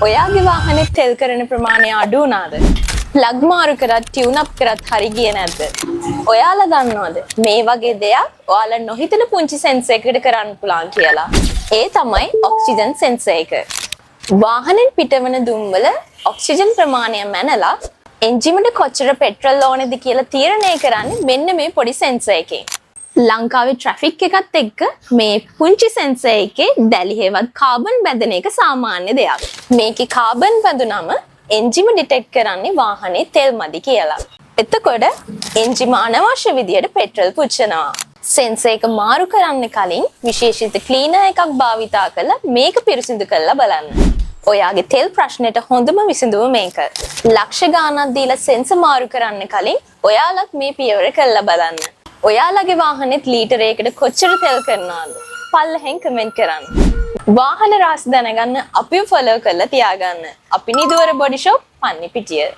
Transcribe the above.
ඔයාගේ වාහනේ තෙල් කරන ප්‍රමාණය අඩු වුණාද? ප්ලග් මාරු කරත් ටියුන් අප් කරත් හරි ගියේ නැද්ද? ඔයාලා දන්නවද මේ වගේ දෙයක් ඔයාලා නොහිතන පුංචි සෙන්සර් එකකට කරන්න පුළුවන් කියලා? ඒ තමයි ඔක්සිජන් සෙන්සර් එක. වාහනෙන් පිටවන දුම් වල ඔක්සිජන් ප්‍රමාණය මැනලා එන්ජිමට කොච්චර පෙට්‍රල් ඕනේද කියලා තීරණය කරන්නේ මෙන්න මේ පොඩි සෙන්සර් එකෙන්. ලංකාවේ ට්‍රැෆික් එකත් එක්ක මේ පුංචි සෙන්සර් එකේ දැලි හෙවත් කාබන් බැඳෙන එක සාමාන්‍ය දෙයක්. මේකේ කාබන් බැඳුනම එන්ජිම ඩිටෙක්ට් කරන්නේ වාහනේ තෙල් මදි කියලා. එතකොට එන්ජිම අනවශ්‍ය විදියට පෙට්‍රල් පුච්චනවා. සෙන්සර් එක මාරු කරන්න කලින් විශේෂිත ක්ලීනර් එකක් භාවිතා කරලා මේක පිරිසිදු කරලා බලන්න. ඔයාගේ තෙල් ප්‍රශ්නෙට හොඳම විසඳුම මේක. ලක්ෂ ගාණක් දීලා සෙන්සර් මාරු කරන්න කලින් ඔයාලත් මේ පියවර කරලා බලන්න. ඔයාලගේ වාහනේත් ලීටරයකට කොච්චර තෙල් කරනවද? පල්ලෙහෙන් කමෙන්ට් කරන්න. වාහන රහස් දැනගන්න අපිව ෆලෝ කරලා තියාගන්න. අපි නිදුවර බොඩි ෂොප්, පන්නිපිටිය.